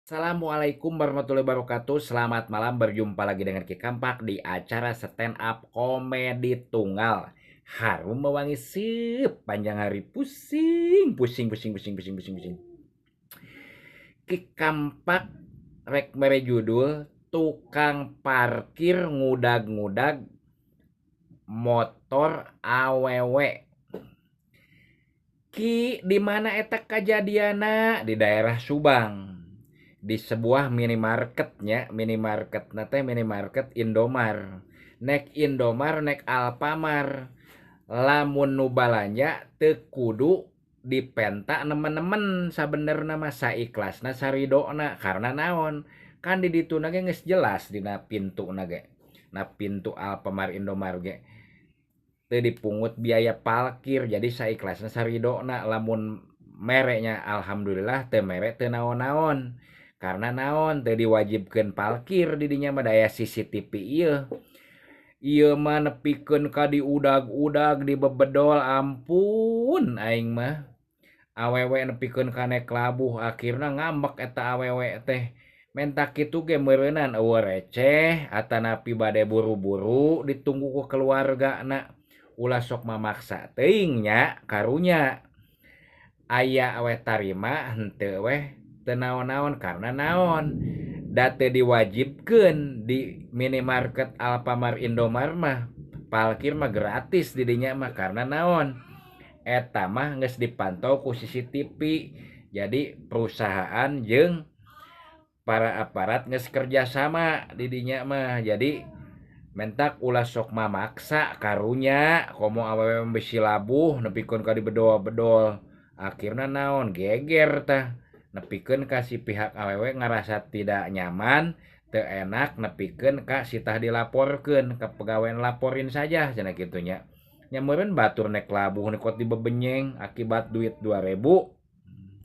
Assalamualaikum warahmatullahi wabarakatuh. Selamat malam, berjumpa lagi dengan Ki Kampak di acara stand up komedi tunggal. Harum mewangi sepanjang hari, pusing, pusing, pusing, pusing, pusing, pusing, pusing. Ki Kampak rek mere judul tukang parkir ngudag-ngudag motor awewe. Ki di mana eta kajadiana? Di daerah Subang. Di sebuah minimarketnya, minimarket nate minimarket Indomar. Nek Indomar nek Alfamart. Lamun nu balanja teu kudu dipenta nemen-nemen sabenerna mah saikhlasna saridona, karena naon? Kan di dituna ge geus jelas dina pintuna ge. Na pintu Alfamart Indomart ge teu dipungut biaya parkir, jadi saikhlasna saridona. Lamun merenya alhamdulillah, teu mere teu naon-naon. Karena naon, teu diwajibkeun parkir di dinya mah, daya CCTV ieu. Ieu mah nepikeun ka diudag-udag dibebedol, ampun aing mah. Awewe nepikeun ka nek labuh, akhirna ngambek eta awewe teh. Menta kitu ge meureunan eueuh receh atanapi bade buru-buru ditunggu ku keluargana. Ulah sok mamaksa teuing nya karunya. Aya we tarima henteu weh teu naon-naon, karena naon? Da teu diwajibkeun di minimarket Alfamart Indomart mah parkir mah gratis di dinya mah, karena naon? Eta mah geus dipantau ku CCTV. Jadi perusahaan jeung para aparat geus kerjasama di dinya mah. Jadi mentak ulah sok mamaksa karunya, komo awewe besi labuh nepikeun ka dibedol-bedol. Akhirna naon? Geger tah. Nepikeun ka si pihak awewe ngarasa tidak nyaman, teu enak, nepikeun ka si tah dilaporkeun ka pegawai, laporin saja cenah kitu nya. Nya meureun batur nek labuh nekot dibebenyeng akibat duit 2000.